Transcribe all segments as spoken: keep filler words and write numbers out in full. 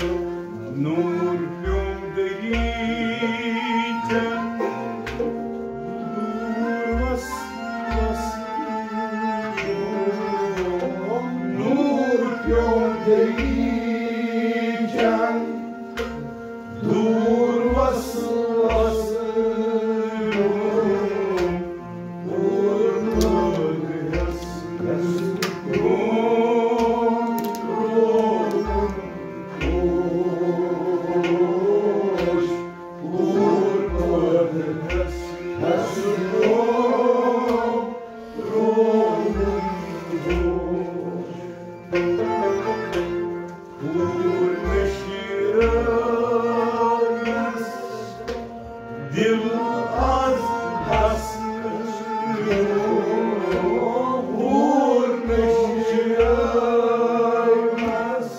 نور پیوٚم دٔریٖچن، دوٗر وس وس۔ نور پیوٚم دٔریٖچن، دوٗر وس وس۔ دل از دست، پور نشیانس،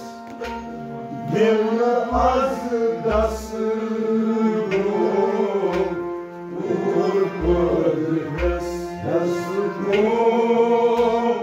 دل از دست، پور پرس دست، پور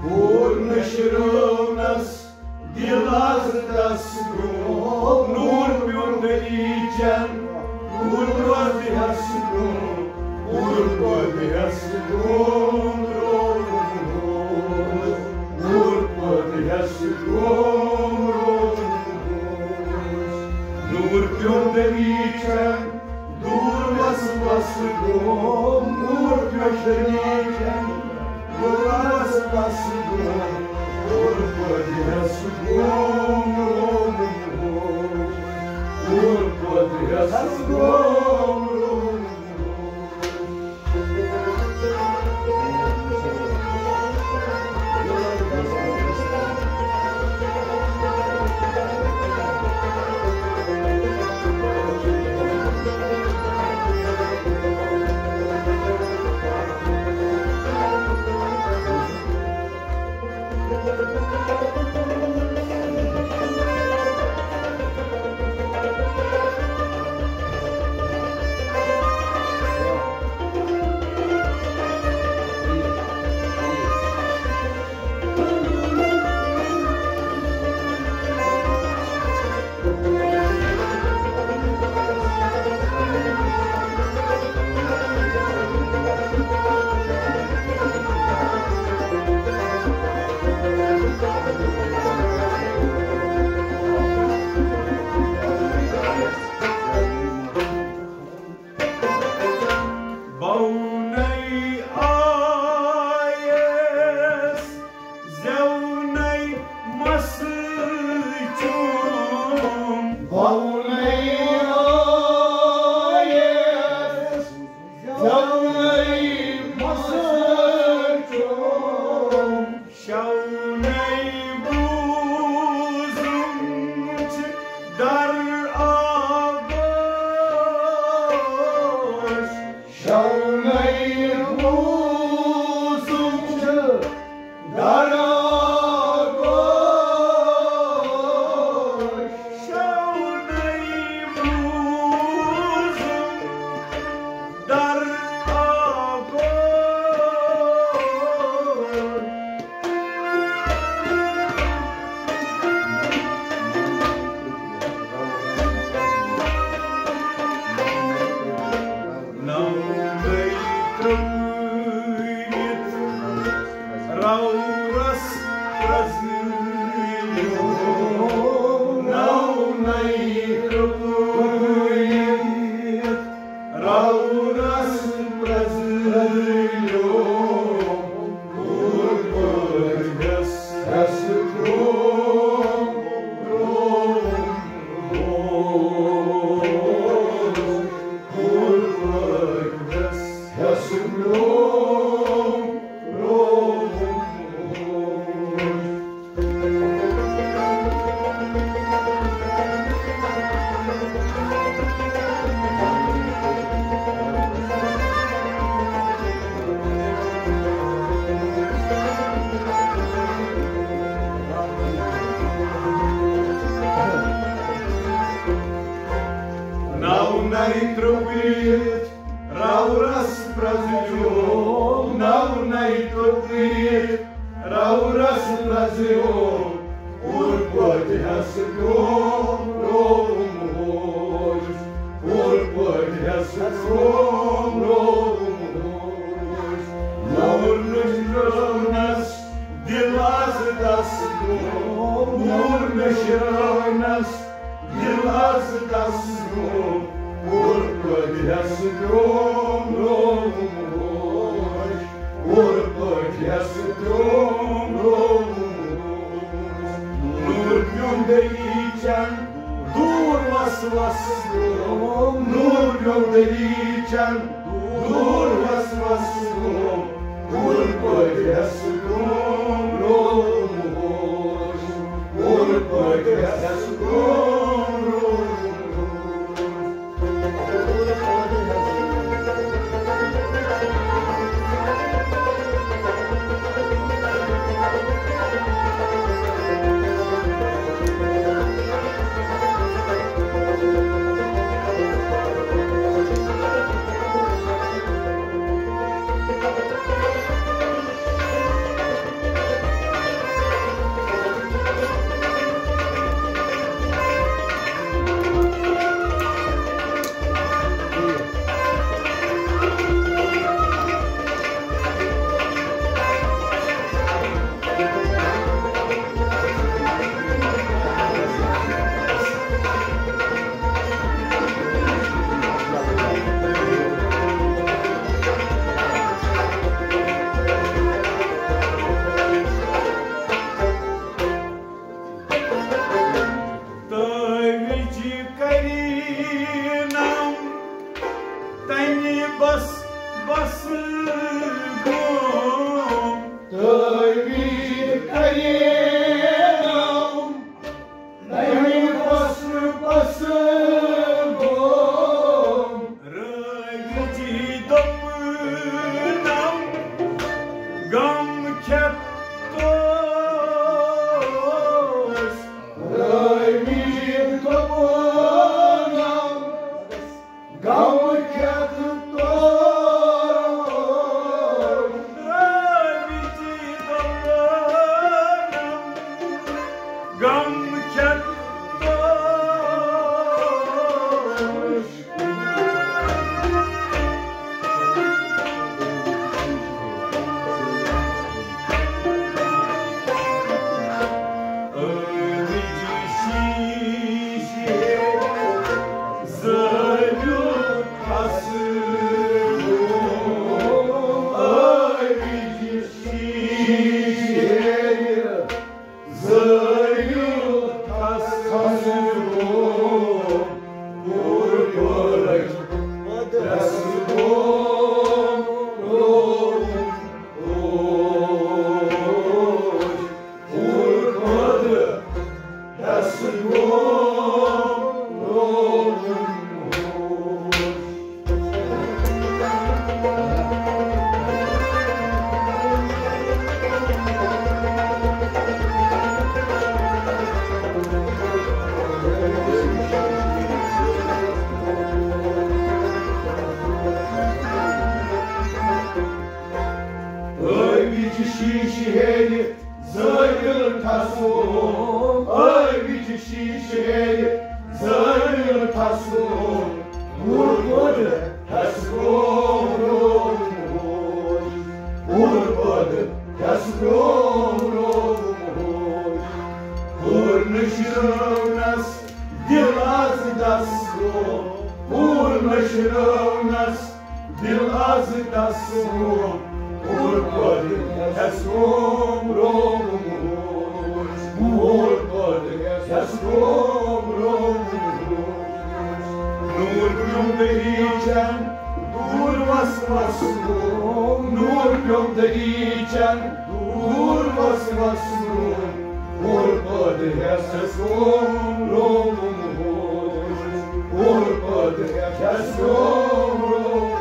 پور نشرونس دل از دست گوٚو، نور پیوٚن دٔریٖچن، نور پٲدیس گوٚو، نور پٲدیس گوٚو، نور پٲدیس گوٚو۔ نور پیوٚن دٔریٖچن، دوٗر وس وس گوٚو، نور پیوٚن دٔریٖچن، دوٗر وس وس گوٚو، نور پٲدیس گوٚو، نور پٲدیس گوٚو۔ بونَے آیَس زٮ۪ونَے مَسہٕ چوم۔ بونَے آیَس زٮ۪ونَے مَسہٕ چوم۔ شونَے بوٗزُم چھِ در آغوش۔ شونَے بوٗزُم چھِ در آغوش۔ شونَے بوٗزُم در آغوش۔ نوے ترٲوِتھ رورس پرزٕلیوم۔ نوے ترٲوِتھ رورس پرزٕلیوم۔ نور پیوٚم دٔریٖچن، دوٗر وس وس گوٚم۔ نور پیوٚم دٔریٖچن، دوٗر وس وس گوٚم۔ پوٗرٕ پٲٹھۍ ہٮ۪س گوٚم روم ہوش۔ پوٗرٕ پٲٹھۍ ہٮ۪س گوٚم روم ہوش۔ تٲویٖزِ کریٖنم تنہِ بس بس گوٚم۔ تٲویٖزِ کریٖنم تنہِ بس بس گوٚم۔ رٲوِجہِ دوٚپنم غم کھٮ۪تھ توش۔ رٲوِجہِ دوٚپنم غم کھٮ۪تھ توش۔ رٲوِجہِ دوٚپنم غم کھٮ۪تھ توش۔ ٲوِج شیٖشہٕ ہیٚرِ زٲوِل ٹھسوُن، ٲوِج شیٖشہٕ ہیٚرِ زٲوِل ٹھسوُن۔ پوٗرٕ پٲٹھۍ ہٮ۪س گوٚم روم ہوش، پوٗرٕ پٲٹھۍ ہٮ۪س گوٚم روم ہوش۔ پوٗرٕ نشرٲونس دِل از دس گوٚم، پوٗرٕ نشرٲونس دِل از دس گوٚم۔ پوٗرٕ پٲٹھۍ ہٮ۪س گوٚم روم ہوش، پوٗرٕ پٲٹھۍ ہٮ۪س گوٚم روم ہوش۔ نور پیوٚم دٔریٖچن، دوٗر وس وس گوٚم۔ نور پیوٚم دٔریٖچن، دوٗر وس وس گوٚم۔ پوٗرٕ پٲٹھۍ ہٮ۪س گوٚم روم ہوش، پوٗرٕ پٲٹھۍ ہٮ۪س گوٚم روم ہوش۔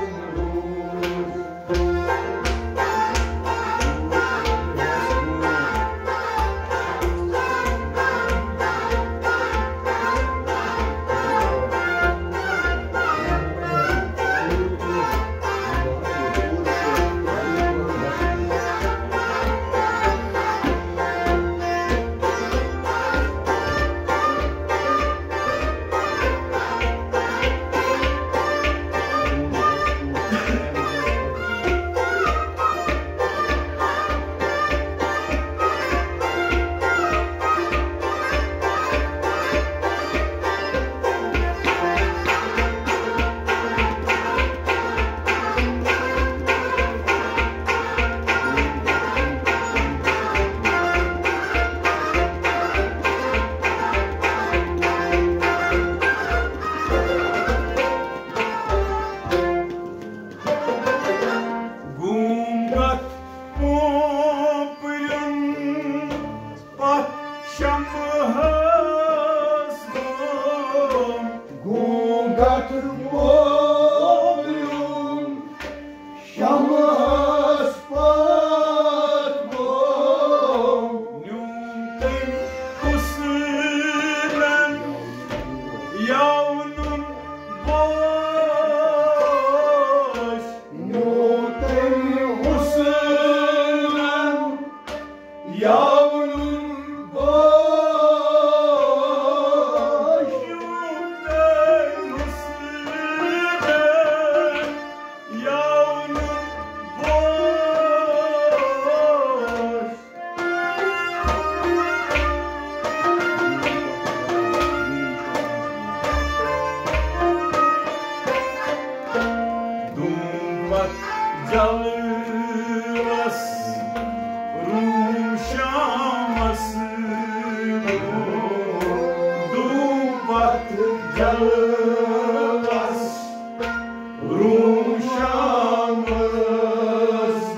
یاونُن پوش یوٗتاہ مُصیبت، یاونُن پوش۔ دوٗم پتہٕ جلوس روٗم شامس، دوٗم پتہٕ جلوس روٗم شامس،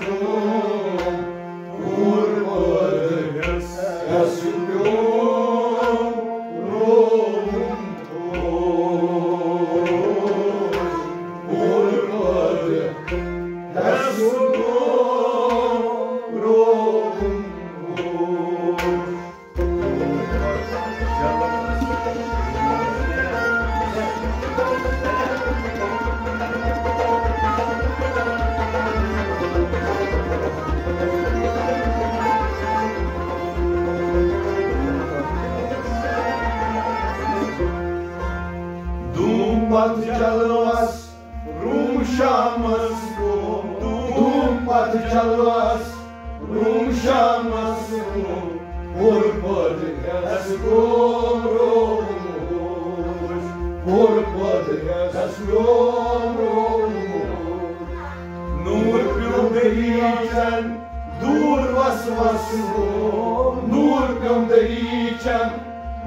دوٗم پوٗرٕ پٲٹھۍ ہٮ۪س، ہٮ۪س پیوم رووُن اوس، پوٗرٕ پٲٹھۍ ہٮ۪س پیوم رووُن اوس۔ دوٗم پتہٕ چلوس روٗم شامس، دوٗم پتہٕ چلوس روٗم شامس، پوٗرٕ پٲٹھۍ ہٮ۪س پیوم رووُن اوس، پوٗرٕ پٲٹھۍ ہٮ۪س پیوم رووُن اوس۔ نوٗر پیوٚو دٔریٖچن دوٗر وس وس گوٚو، نوٗر پیوٚو دٔریٖچن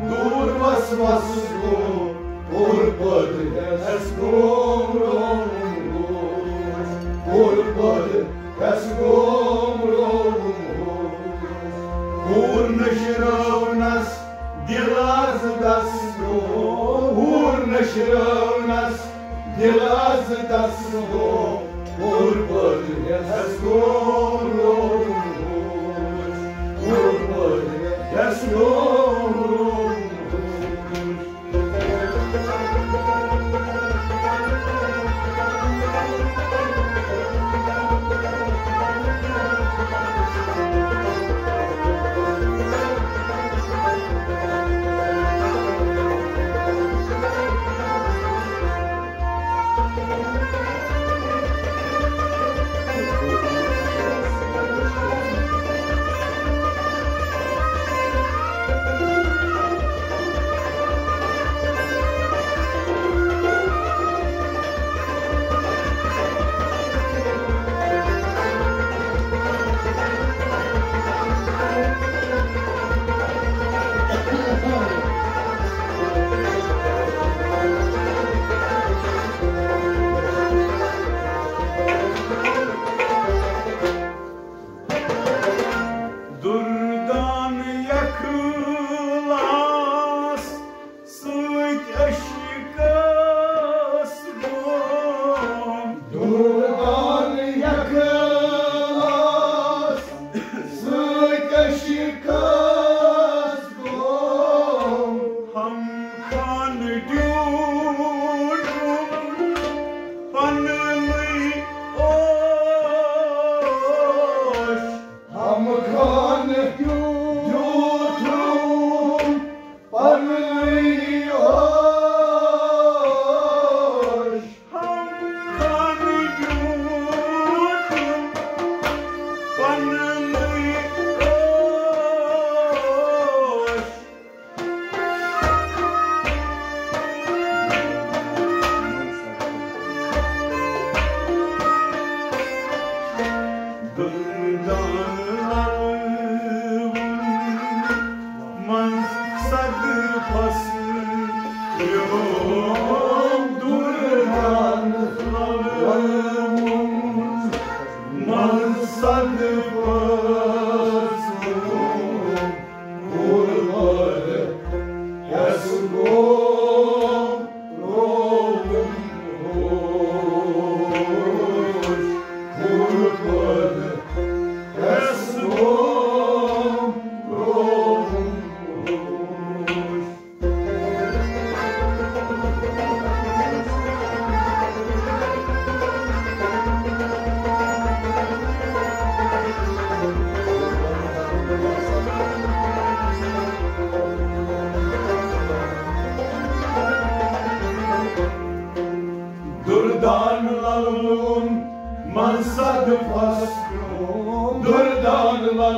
دوٗر وس وس گوٚو، پوٗرٕ پٲٹھۍ ہٮ۪س پیوم رووُن اوس، پوٗرٕ پٲٹھۍ ہٮ۪س پیوم رووُن اوس۔ ہوٗر نٔشرٲونس دِل از دس گوٚو، ہوٗر نٔشرٲونس دِل از دس گوٚو، پوٗرٕ پٲٹھۍ ہٮ۪س پیوم رووُن اوس، پوٗرٕ پٲٹھۍ ہٮ۪س پیوم رووُن اوس۔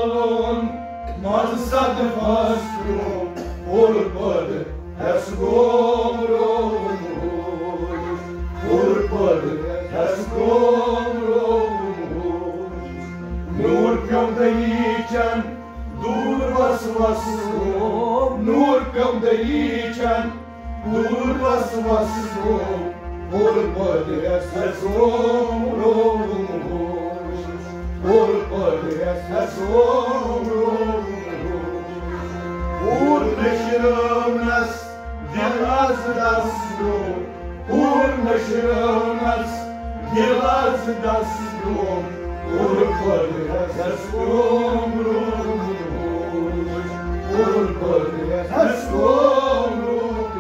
منٛز صدفس برٛونٛہہ پُر پٲدٕ ہٮ۪س گوم رومُت، پُر پٲدٕ ہٮ۪س گوم رومُت۔ نوٗر پیوٚم دٔلیٖچن دوٗر وسوس گوم، نوٗر پیوٚم دٔلیٖچن دوٗر وسوس گوم، پُر پٲدٕ ہٮ۪س گوم رومُت، پُر پٲدٕ ہٮ۪س گوم رومُت۔ پوٗر نشرٲونس دِل از دس گوم، پوٗر نشرٲونس دِل از دس گوم، پُر پٲدٕ ہٮ۪س گوم رومُت، پُر پٲدٕ ہٮ۪س گوم رومُت۔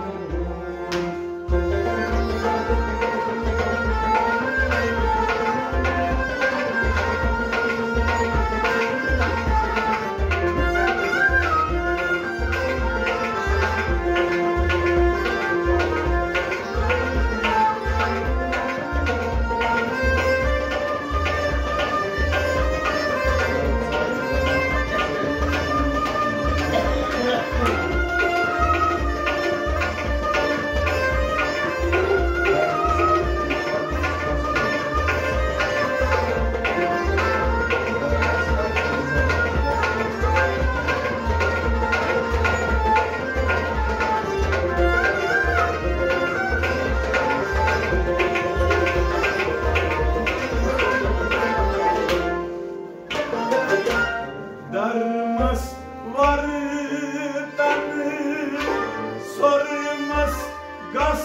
درمس ورتن سۄرمس گس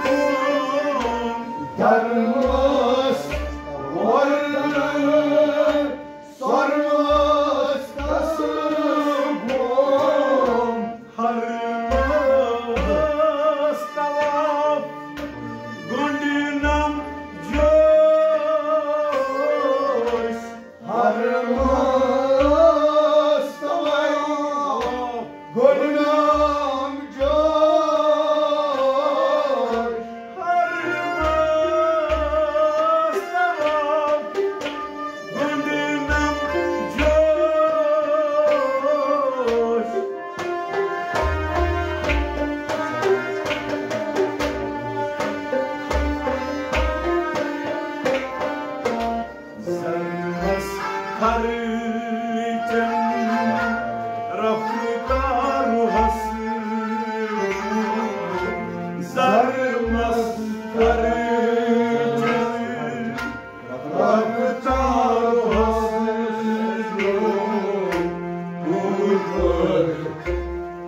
بۄن۔ درمس ورتن سۄرمس گس بۄن۔ حرمس طواف گنڈنم جوش۔ حرمس طواف گنڈنم جوش۔ حرمس طواف گنڈنم جوش۔ زرمس خرچن رفتار ہس، زرمس خرچن رفتار ہس، پوٗرٕ پٲٹھۍ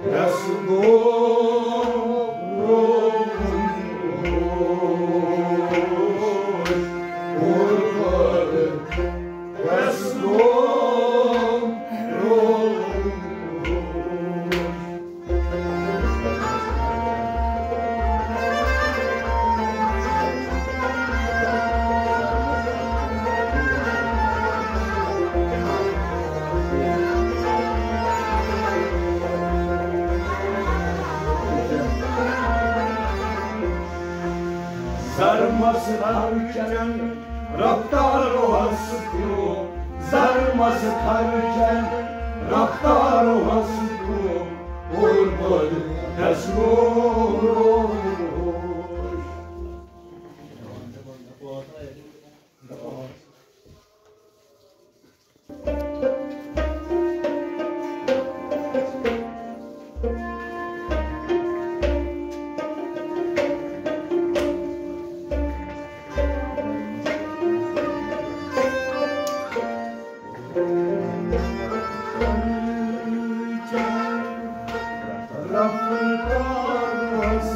یس گوٚو روزُن خۄش، پوٗرٕ پٲٹھۍ یس گوٚو روزُن خۄش۔ زرمس خرچن رفتار ہس کیوں، زرمس خرچن رفتار ہس کیوں، اور بد ہس گوش۔ رفتار ہس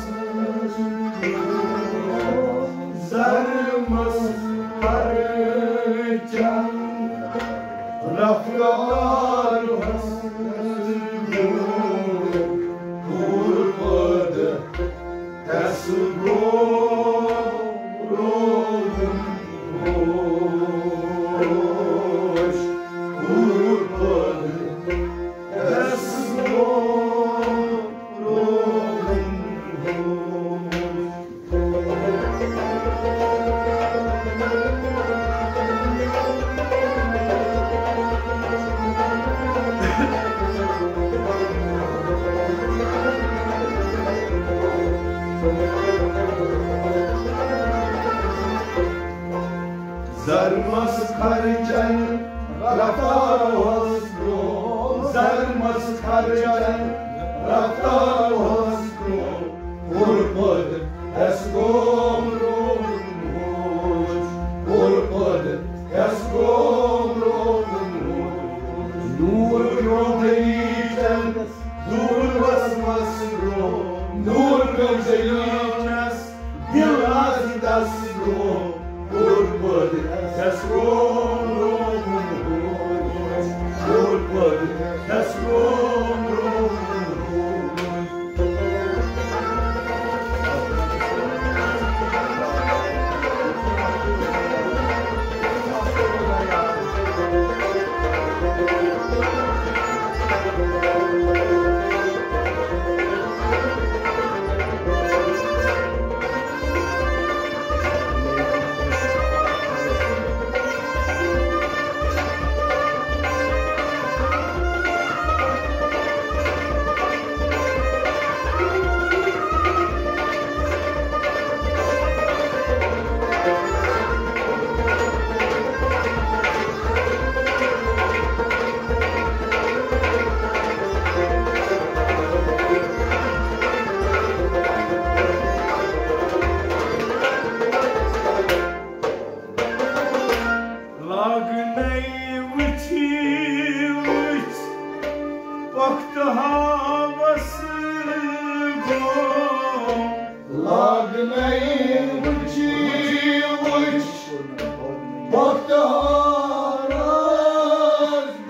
زرمس خرچن، رفتار ہس پوٗرٕ پٲدٕ تس گوٚو روزُن خۄش، پوٗرٕ پٲدٕ تس گوٚو روزُن خۄش۔ زرمس خرچن رفتار اوس برٛونٛہہ، زرمس خرچن رفتار اوس برٛونٛہہ، پُر پٲدٕ ہٮ۪س گوم رووُن ہوج، پُر پٲدٕ ہٮ۪س گوم رووُن ہوج۔ نوٗر پیوٚو دٔریٖچن دوٗر وسوس روو، نوٗر پیوٚو دٔریٖچس دِل آز دس گوٚو، پُر پٲدٕ ہٮ۪س گوم رووُن ہوج، پُر پٲدٕ ہٮ۪س گوم رووُن ہوج۔ لاگنے وچھی وچھ پختہٕ ہاوس گوم۔ لاگنے وچھی وچھ پختہٕ ہاوس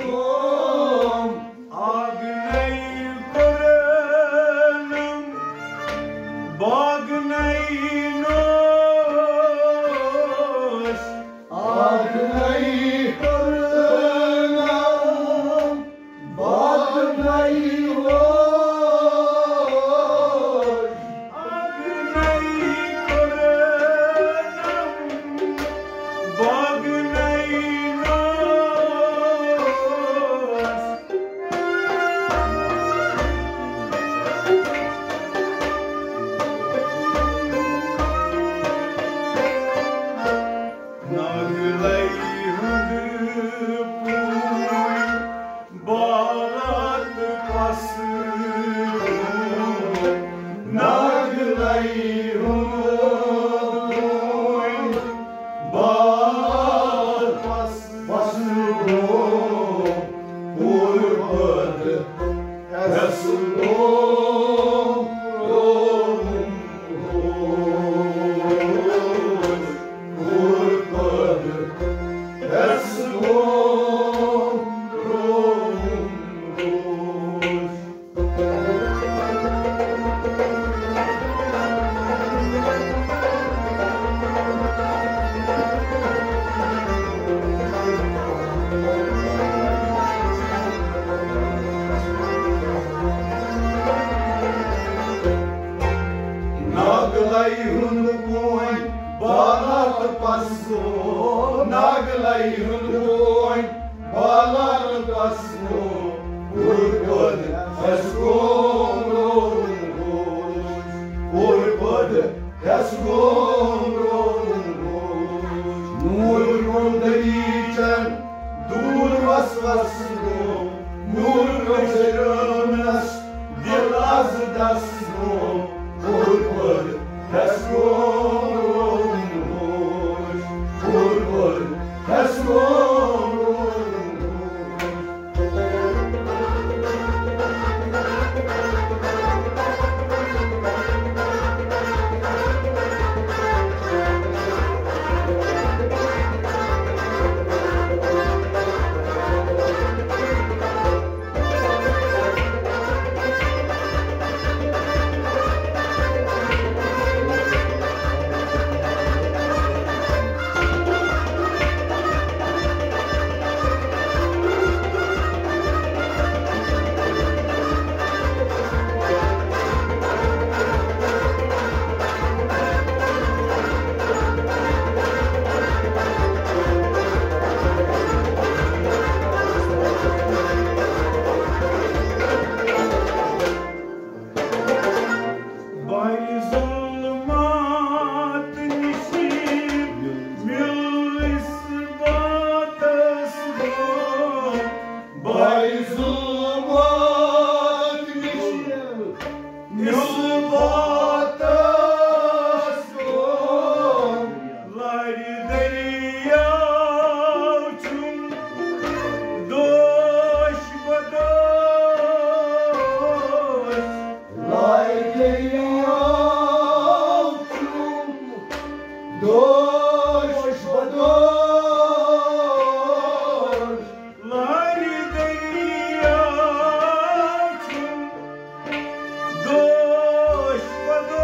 گوم۔ آگنے کوٚرنم باگنے نوش۔ آگنے کوٚرنم باگنے نوش۔ آگنے کوٚرنم باگنے نوش۔ ناگلے ہُنٛد پوٗرۍ بالات پس۔ ناگلے ہُنٛد پوٗرۍ بالات پس۔ وصل گوٚو پوٗرٕ پٲدٕ ہٮ۪س گوٚو رووُن ہوج، پوٗرٕ پٲدٕ ہٮ۪س گوٚو رووُن ہوج۔ ناگلے ہُنٛد بوے بالات پس گوٚو، ناگلے ہُنٛد بوے بالات پس گوٚو، پوٗرٕ پٲدٕ ہٮ۪س گوٚو رووُن ہوج، پوٗرٕ پٲدٕ ہٮ۪س گوٚو رووُن ہوج۔ نوٗر پیوٚو دٔریٖچن دوٗر وسوس گوٚو، نوٗر پیوٚو دٔریٖچس دِل آز دس گوٚو، پوٗرٕ پٲدٕ ہٮ۪س گوٚو رووُن ہوج، پوٗرٕ پٲدٕ ہٮ۪س گوٚو رووُن ہوج۔ ظلمات نِش نجاتس گوٚو۔ لرِ دٔریاو چھُم دوش بدوش۔ لرِ دٔریاو چھُم دوش بدوش۔ لرِ دٔریاو چھُم دوش بدوش۔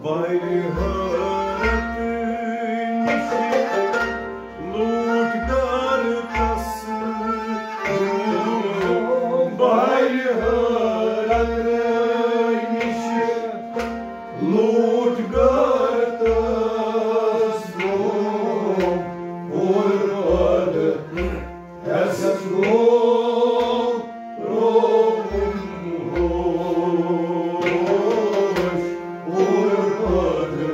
بَرِ حٲرت نِش لوٗٹھ غرقس۔ بَرِ حٲرت نِش لوٗٹھ غرقس۔ گوٚو غرقس گوٚو رووُن ہوش، پوٗرٕ پٲٹھۍ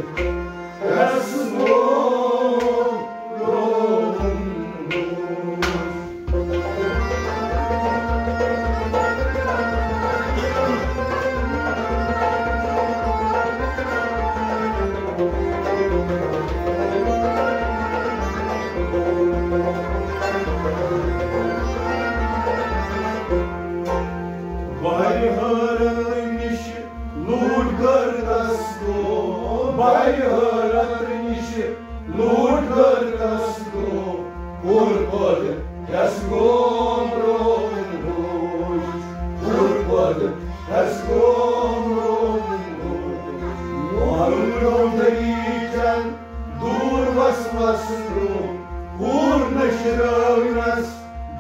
ہٮ۪س گوٚو رووُن ہوش۔ بَرِ حٲرت نِش لوٗٹھ غرقس گوٚو، بَرِ حٲرت نِش لوٗٹھ غرقس گوٚو۔ پوٗرٕ پٲٹھۍ ہٮ۪س گوٚو رووُن ہوش، پوٗرٕ پٲٹھۍ ہٮ۪س گوٚو رووُن ہوش۔ مۄکلو دٔریٖچن دوٗر وسوس برٛونٛہہ، پوٗرٕ نشرٲونس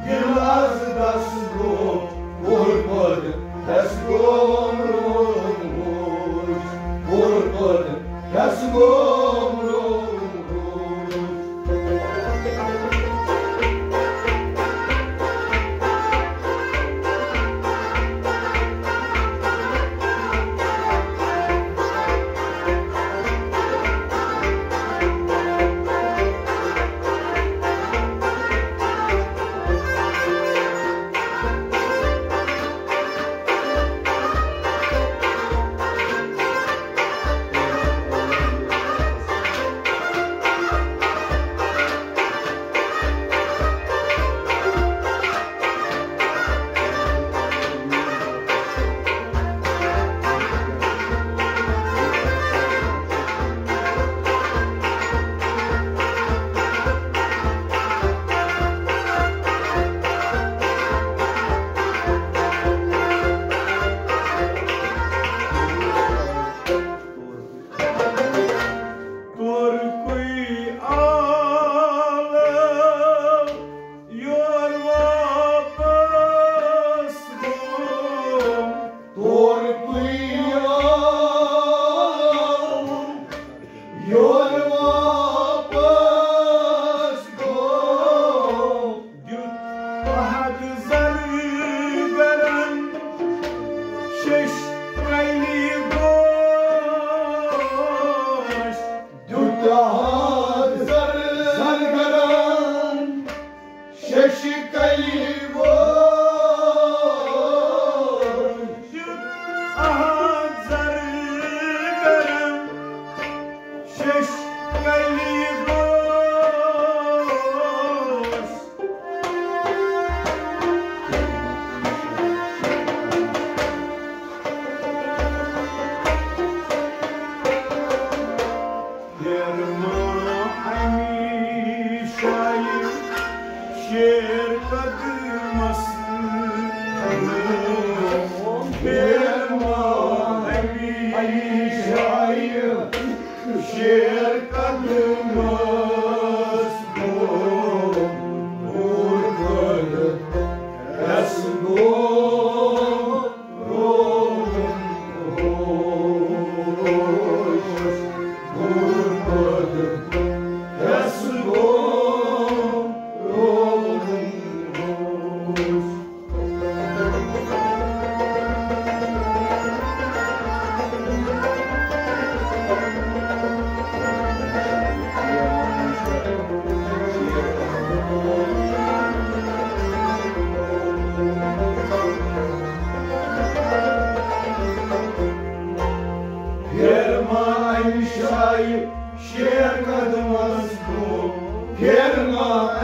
دِل از دس برٛونٛہہ۔ پوٗرٕ پٲٹھۍ ہٮ۪س گوٚو رووُن ہوش، پوٗرٕ پٲٹھۍ ہٮ۪س گوٚو رووُن ہوش۔ تورکُے عالم یور واپس گوٚو۔ تورکُے عالم یور واپس گوٚو۔ دیُت احد زرگرن شش کلہِ گوش۔ دیُت احد زرگرن شش کلہِ گوش۔ دیُت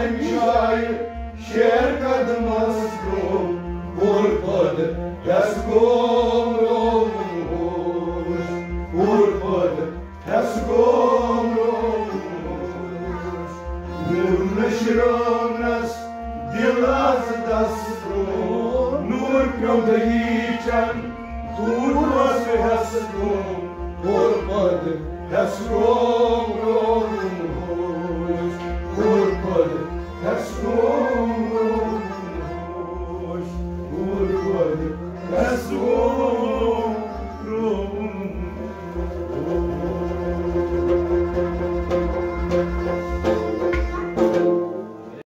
جایہِ شیر قدمس گوٚو، پوٚر پٲدٕ ہٮ۪س گوٚو روموس، پوٚر پٲدٕ ہٮ۪س گوٚو روموس۔ نوٗر نشرٲونس دِل از دس گوٚو، نوٗر پیوٚنٛدٕے چن دوٗر وس ہٮ۪س گوٚو، پوٚر پٲدٕ ہٮ۪س گوٚو